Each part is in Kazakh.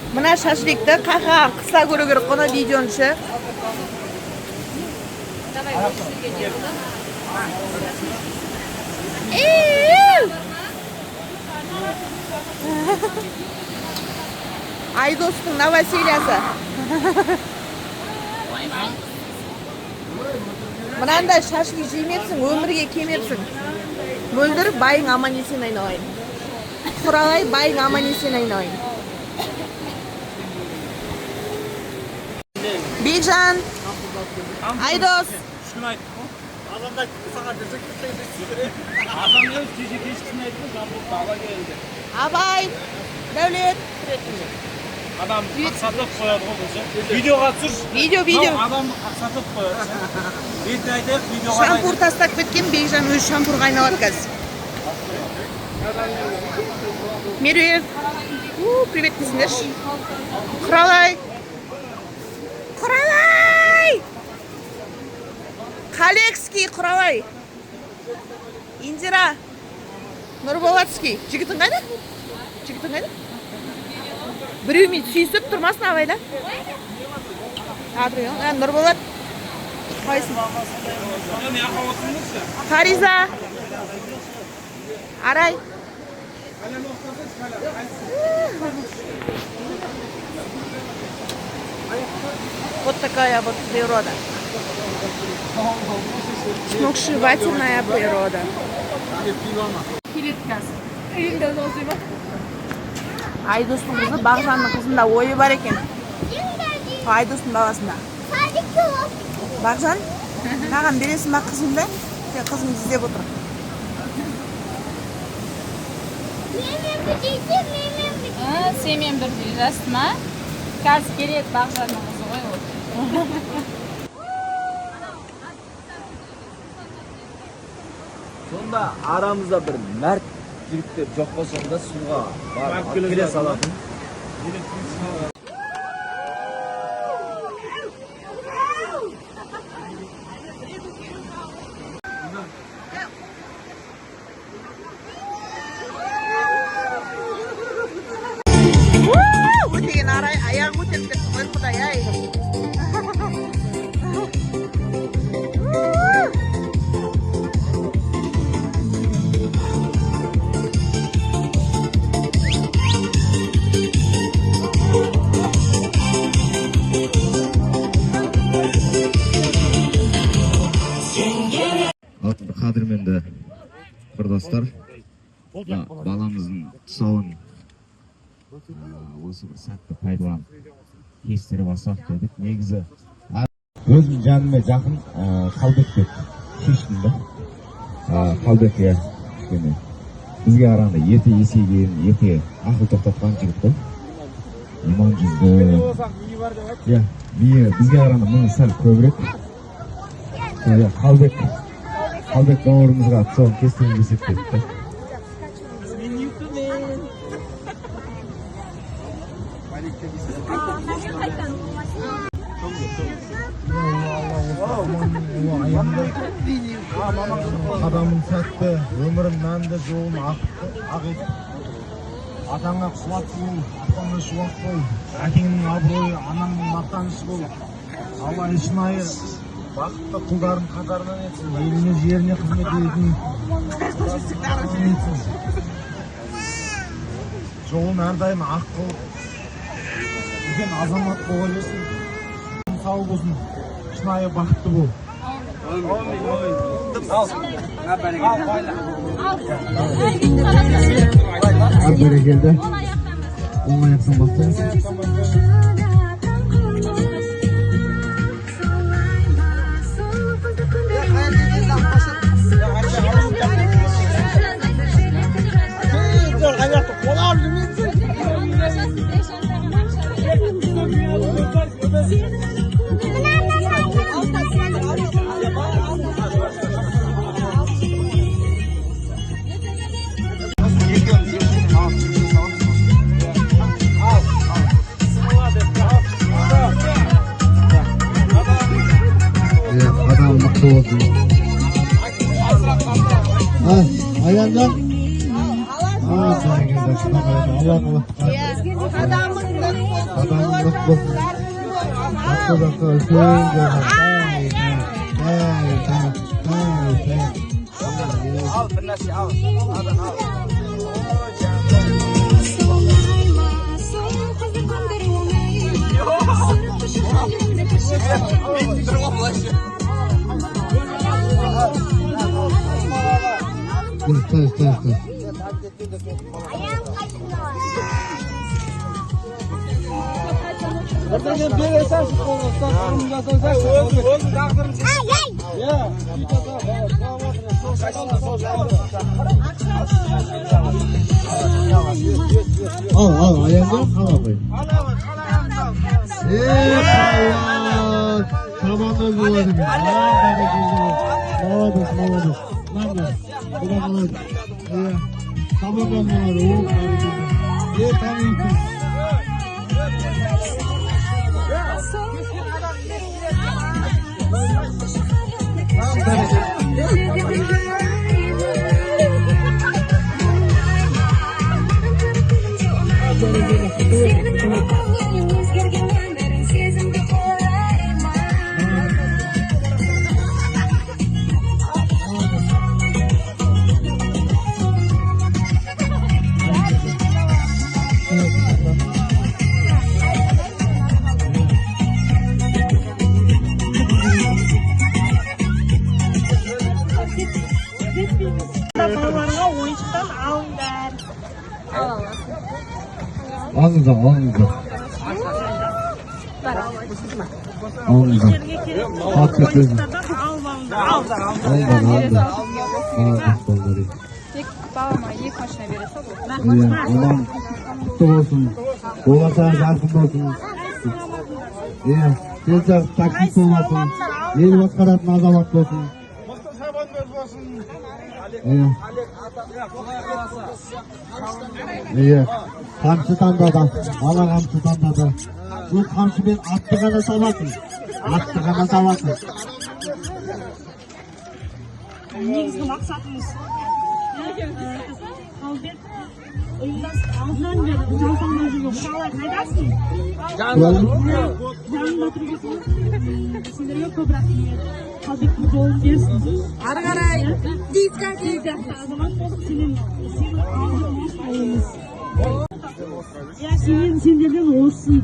Мына шашликті қақа қыса көру керек қой ана видеоны ше. Давай, ол кісіге не қылды? Эу! Айдостың новосельясы. Мынандай шашлик жемепсің, өмірге келмепсің. Мөлдір, байың аман есен айналайын. Құралай, байың аман есен айналайын. Бекжан, Айдос. Шын айттық қой. Азанда сағат Азан емес, кеше кешкісін айттым, Жамбыл дала келді. Абай, Дәулет. Адам қақсатып қояды ғой бұл ше. Видеоға түсірші. Видео, видео. Мынау адамды қақсатып қояды ше. Бетін айтайық, видеоға да Шампур тастап кеткен Бекжан өзі шампурға айналады қазір. Меруерт. У, привет десіңдерші. Құралай. Құралай! Халекский Құралай. Индира. Нұрболатский. Жігітің қайда? Жігітің қайда? Біреумен сүйісіп тұрмасын абайда. А, біреу. А, Нұрболат. Қалайсың? айтайық. Не ақау отырыңдаршы. Фариза. Арай. Вот такая вот природа. Сногсшибательная природа. Келеді қазір. Үйінде жолжи ма? Айдостың қызы Бағжанның қызында ойы бар екен. Айдостың баласында. Бағжан, маған бересің ба қызыңды? Сен қызыңды іздеп отыр. А, сенімен бірдей жасты ма? Қазір келеді Бағжанның қызы ғой ол. Сонда арамызда бір мәрт жігіттер жоқ па сонда суға барып Барып алып келе келе салатын. салатын. Өтеген арай аяғын көтеріп кетті ғой құдай ай. Қадірменді құрдастар, мына баламыздың тұсауын осы бір сәтті пайдаланып кестіріп алсақ дедік. Негізі өзім жаныма жақын Қалбек деп шештім да. Қалбек иә, кішкене бізге қарағанда ерте есейген, ерте ақыл тоқтатқан жігіт қой. Иман жүзді. Иә, миы бізге қарағанда мыңы сәл көбірек. Иә, Қалбек бауырымызға тұсауын кестіріп десек дедік та. Қадамың сәтті, өмірің мәнді, жолын ақ, ақ етіп. Атаңа қуат бол, апаңа шуақ бол, әкеңнің абыройы, анаңның мақтанышы бол. Алла шынайы бақытты құлдарын қатарынан етсін, еліне, жеріне қызмет ететін етсін. Жолын әрдайым ақ қыл, үлкен азамат бола берсін. Сау болсын, шынайы бақытты бол. Әр бәрекелді. Оң аяқтан бастаймыз. Иә, қадамы мықты болсын. А, аянда. А, бәрекелді. Алла, Алла. Қадамың нық болсын. болсын. Жақсы жақсы үлкен жолға. Ал бір нәрсе ал. Адан ал. Тыныш. Бірдеңе бере салшы қолына, өзің тағдырын. Иә, Ал, ал, аяғын қала қой. Шабандоз болады екен. Молодец, молодец. Мына, бұда қалады. Иә, шабандоз болады. О, бәрекелді. Е, таниды. Балаларға ойыншықтан алыңдар. Алыңыздар, алыңыздар. Алыңыздар. Атты көзін. Алып алыңдар. Ал. Алыңдар, алыңдар. Молодец, балалар. Екі балама екі машина бере сал. Иә, аман құтты болсын. Болашағы жарқын болсын. Иә, сен сияқты таксист болмасын. Ел басқаратын азамат болсын. Мықты шабандоз болсын. Иә. Иә. Қамшы таңдады. Ала қамшы таңдады. Бұл қамшымен атты ғана саласың. Атты ғана саласың. Негізгі мақсатымыз Қалбек ұйымдас алдынан бері жалтаңдап жүрген Құралай, қайдасың? Жанында тұрғызып, сендерге көп рахмет. Қалбектің жолын берсін. Ары қарай сен сияқты азамат болсын, сенен сенің алдың ұлымыз. Иә, сенен сендерден озсын.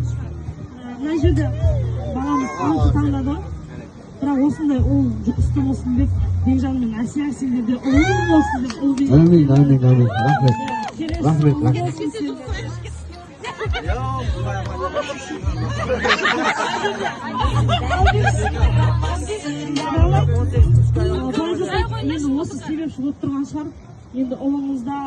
Мына жерде баламыз қамшы таңдады. Бірақ осындай ұл жұғысты болсын деп Бекжан мен Әсия сендерде ұлың болсын деп ұл берді. Әмин, әмин, әмин. Рахмет. Келесі Рахмет, ұл рахмет. болсын сендерде. Былай жасайық, енді осы себепші болып тұрған шығар. Енді ұлыңызда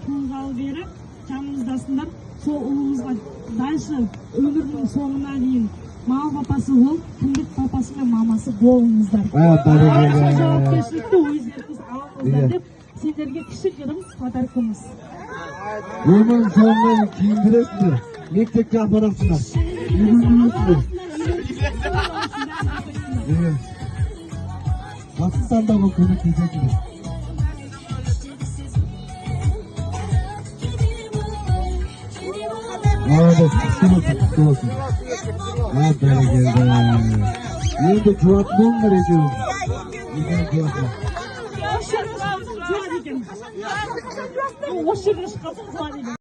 туылғалы бері жанымыздасыңдар. Сол ұлымызға дальше өмірінің соңына дейін мал папасы болып, кіндік папасы мен мамасы болыңыздар. Бәрекелді. Жауапкершілікті өздеріңіз алыңыздар Иә. деп сендерге кішігірім подаркамыз. Өмірдің соңына дейін киіндіресіңдер. Мектепке апарасыңдар. Үйренесіңдер. Иә. Батыс таңдауға көмектесесіңдер. Молодец, құтты болсын, құтты болсын. Бәрекелді. Енді жуатын болыңдар екеуің. Екеуің жуатын. Осы жерде шыққансың жуады екен. Осы жерде шыққансың жуады екен.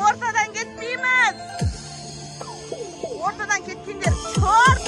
Ортадан кетпейміз. Ортадан кеткендер черт.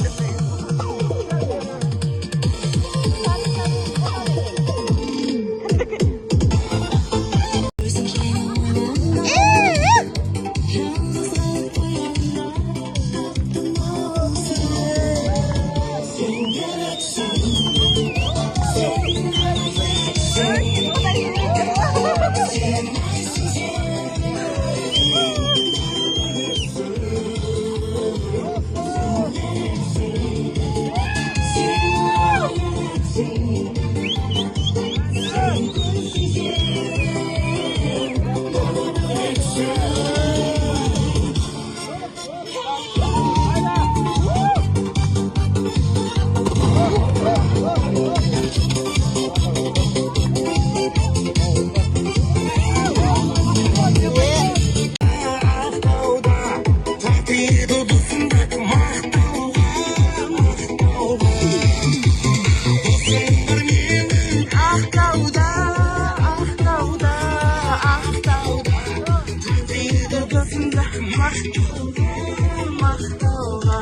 Мақтауға.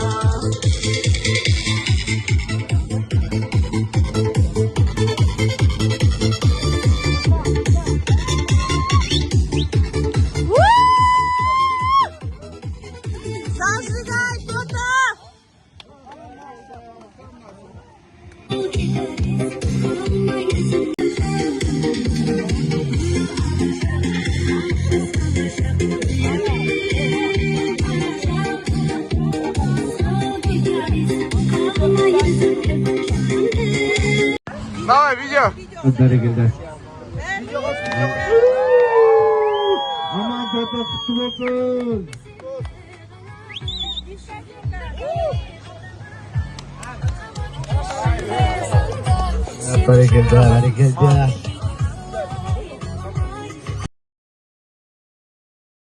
Зажигай, Тота! Давай, видео. Бәрекелді. Аман тоты құтты болсын. Бәрекелді, бәрекелді.